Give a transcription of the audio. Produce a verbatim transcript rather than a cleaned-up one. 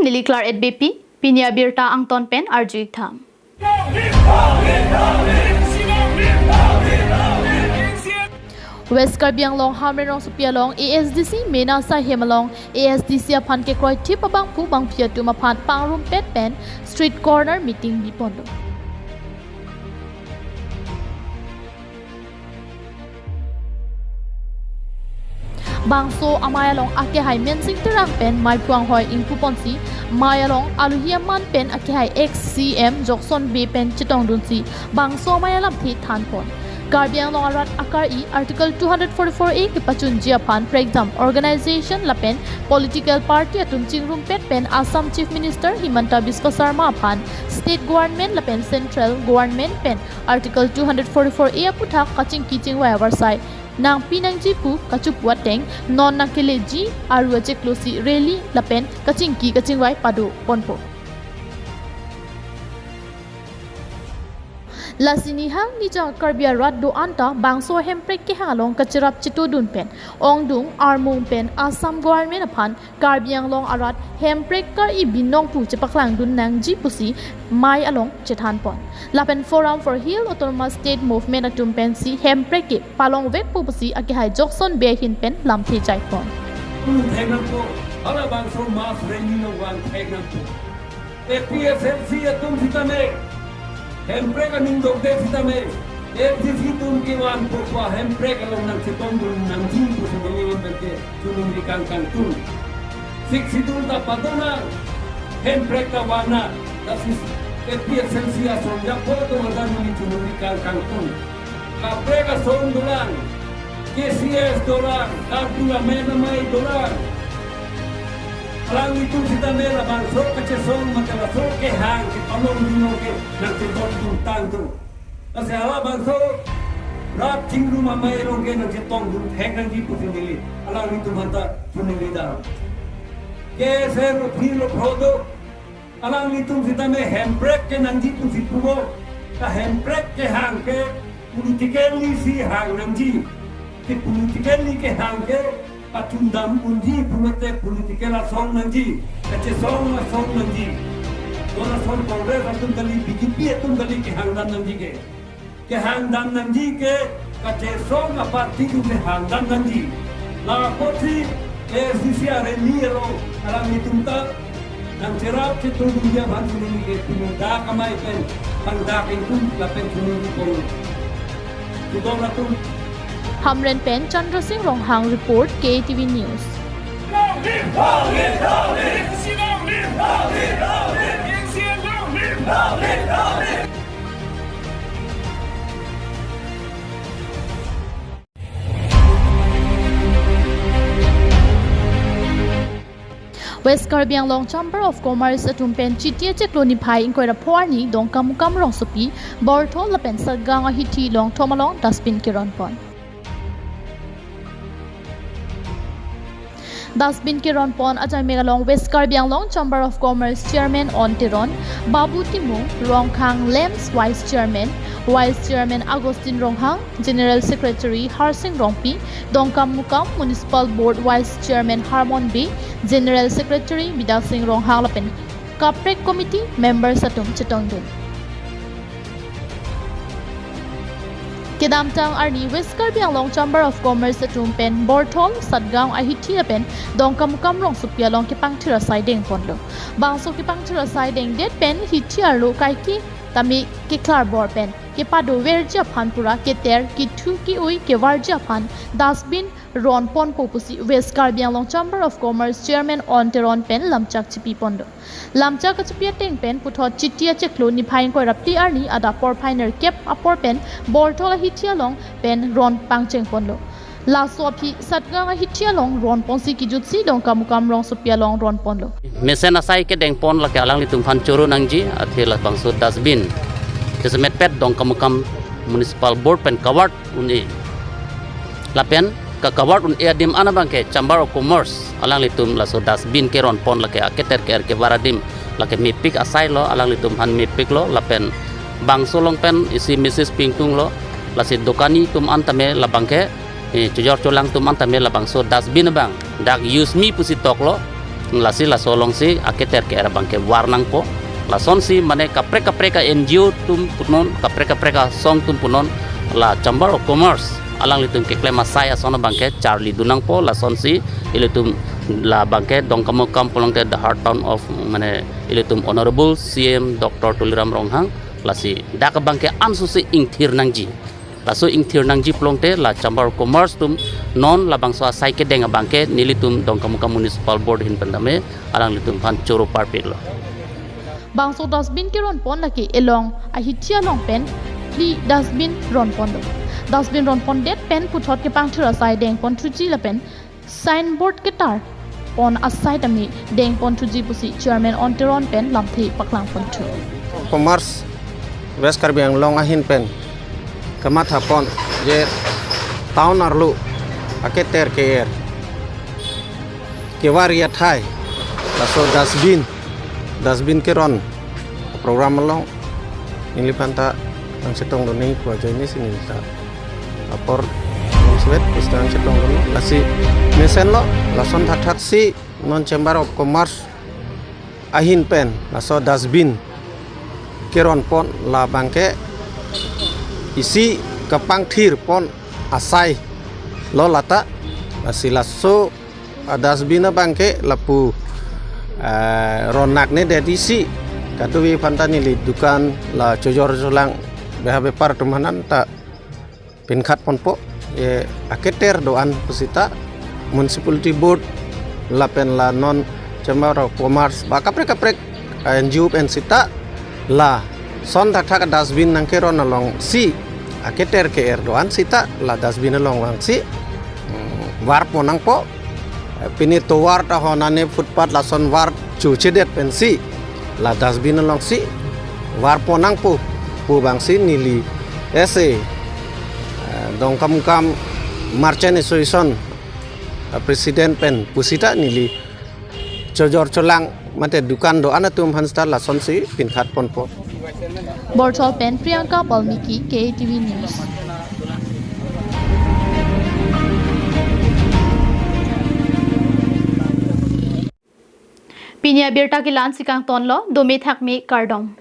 Neli Claret Beypi, pini abirta angton pen arju-ik tha. West Karbi Anglong Hamren rongsopi along A S D C mena asai hem along A S D C aphan kekroithip abangphu bangphi atum aphan pangrumpet pen street corner meeting biponlo. Bangso amei along akehai Mensing Terang pen meiphu anghoi ingpuponsi, mei along alohi aman pen akehai ex C M Jockson Bey pen chetongdunsi bangso amei alamthe thanpon. Karbi Anglong arat akari Article two hundred forty-four A kepachunji aphan prekjam organization lapen political party atum chingrumpet pen Assam Chief Minister Himanta Biswa Sarma aphan State Government lapen Central Government pen Article two hundred forty-four A aputhak kachingki chingvai avarsai nangpi nangji pu kachopu ateng non nangkeleji aru achiklo si rally lapen kachingki kachingvai padoponpo. Lasi nihang nijang Karbi arat do-an ta bangso hemprek kehang along kacherap chetodun pen ongdung armung pen Assam Government aphan Karbi Anglong arat hemprek kar-i binong pu chepaklangdun nangji pusi mei along chethanpon. Lapen Forum for Hill Autonomous State Movement atum pensi hemprek ke palongvekpo pusi akehai Jockson Bey ahin pen lamthe jaipon. Tum thek nangpo, halabangso mass rally along vang thek nangpo. A P H L C atum sitame, hemprek aning dokde sitame, A D C atum kevan popa hemprek along nangchetongdun nangji pusi neli pen ke choningri kangkang tum. Sixth Schedule ta padonang, hemprek ta vannang, lasi A P H L C asong japo atum anta neli choningri kangkang tum. Kaprek asong dolang, K C S dolang, Karbi Lammet Amei dolang. Alanglitum sitame labangso kachesong mate laso kehang kepalong dino ke nangchetongdun tangtung. Lasi halabangso rat chingrum amei along ke nangchetongdun thek nangji pusi neli alanglitum anta choningri dam. K S A ro phir lo phrodo. Alanglitum sitame hemprek ke nangji pusi puvo, ta hemprek kehang ke politically si hang nangji. Ke politically kehang ke pachundam unji pu mate political asong nangji, kachesong asong nangji. Don asong Congress atum kali, B J P atum kali kehang dam nangji ke. Kehang dam nangji ke kachesong aparty atum kehang dam nangji. La apotsi A S D C arally along alanglitum ta nangcherap chetongdunji aphan choningri ke pini dak amei pen pangdak ingtung lapen choningri pon. Chedon atum. Hamren pen Chandra Singh Ronghang report, K A T V News. West Karbi Anglong Chamber of Commerce atum pen Chiti achiklo niphai ingkoi ra pho arni Dongkamukam rongsopi Borthol lapen Satgaon ahithi longthom along dustbin keronpon. Dustbin keronpon ajaimek along West Karbi Anglong Chamber of Commerce Chairman On Teron, Babu Timung, Rongkhang Lamps Vice Chairman, Vice Chairman Augustine Ronghang, General Secretary Harsing Rongpi, Dongkamukam Municipal Board Vice Chairman Harmon Bey, General Secretary Bidya Singh Ronghang lapen kaprek committee members atum chetongdun. Kedamtang arni West Karbi Anglong Chamber of Commerce atum pen Borthol, Satgaon ahithi lapen Dongkamukam rongsopi along kepangthir asai dengponlo. Bangso kepangthir asai dengdet pen hithi arlo kaike tame keklarbor pen kepadoverji aphan pura keter kethu ke-oi kevarji aphan dustbin ronponpo pusi West Karbi Anglong Chamber of Commerce Chairman On Teron pen lamchak chipiponlo. Lamchak kachipi ateng pen puthot Chiti achiklo niphai ingkoi ra phli arni adap porphai nerkep apor pen Borthol ahithi along pen ron pangchengponlo. Laso aphi Satgaon ahithi along ronponsi kejutsi Dongkamukam rongsopi along ronponlo. Mesen asai kedengpon lake alanglitum aphan choro nangji, athe labangso dustbin kesemetpet Dongkamukam Municipal Board pen kaward un-e. Lapen kakaward un-e adim an abangke Chamber of Commerce alanglitum laso dustbin keronpon lake aketer ke-er kevar adim lake mepik asai lo, alanglitum aphan mepiklo, lapen bangso along pen isi message pingtunglo, lasi dokani atum an tame labangke, eh, chojor cholang atum an tame labangso dustbin abang dak use me pusi toklo, Lasi laso alongsi aketer ke-er abangke var nangpo. Lasonsi mane kaprek kaprek a-N G O atum punon, kaprek kaprek asong atum punon, la Chamber of Commerce alanglitum keklem asai ason abangke charlidun nangpo. Lasonsi ilitum labangke Dongkamukam pulote the heart town of mane ilitum Honorable C M Doctor Tuliram Ronghang, lasi dak abangke ansosi ingthir nangji. Laso ingthir nangji pulote la Chamber of Commerce atum non labangso asai kedeng abangke nelitum Dongkamukam Municipal Board ahin pen tame alanglitum aphan choro parpiklo. Bangso dustbin keron pon lake elong ahithi along pen phli dustbin ron ponlo. Dustbin ron pondet pen puthot kepangthir asai deng ponthuji lapen signboard ketar pon asai tame deng ponthuji pusi Chairman On Teron pen lamthe paklang ponthu. Commerce West Karbi Anglong ahin pen kamatha pon je town arlo aketer ke-er kevar athai laso dustbin, dustbin keron program along neliphanta nangchetongdunji pu ajoine si nelita apor sebet pista nangchetongdun. Lasi mesenlo, lason thakthak si non Chamber of Commerce ahin pen laso dustbin keron pon labangke isi kepangthir pon asai lo lata. Lasi laso a-dustbin abangke lapu, eh, ron naknedet isi, kadokave aphanta neli dukan la chojor cholang beha bepar atum aphan ta pinkhat ponpo, eh, aketer do-an pusita Municipality Board lapen la non Chamber of Commerce ba kaprek kaprek, eh, N G O pen sita lason thakthak dustbin nangkeron alongsi aketer ke-er do-an sita la dustbin along vangsi, mm, var pon nangpo. Pini tovar ta ho nane footpath lason var chochedet pensi la dustbin alongsi var pon nangpo pu abangsi neli ese, eh, Dongkamukam Merchant Association, eh, President pen pusita neli chojor cholang mate dukan do-an atum aphan sita lasonsi pinkhat ponpo. Borthol pen Priyanka Balmiki, K A T V News. Pini abirta ke la-ansi kangtonlo, dome thakme kardom.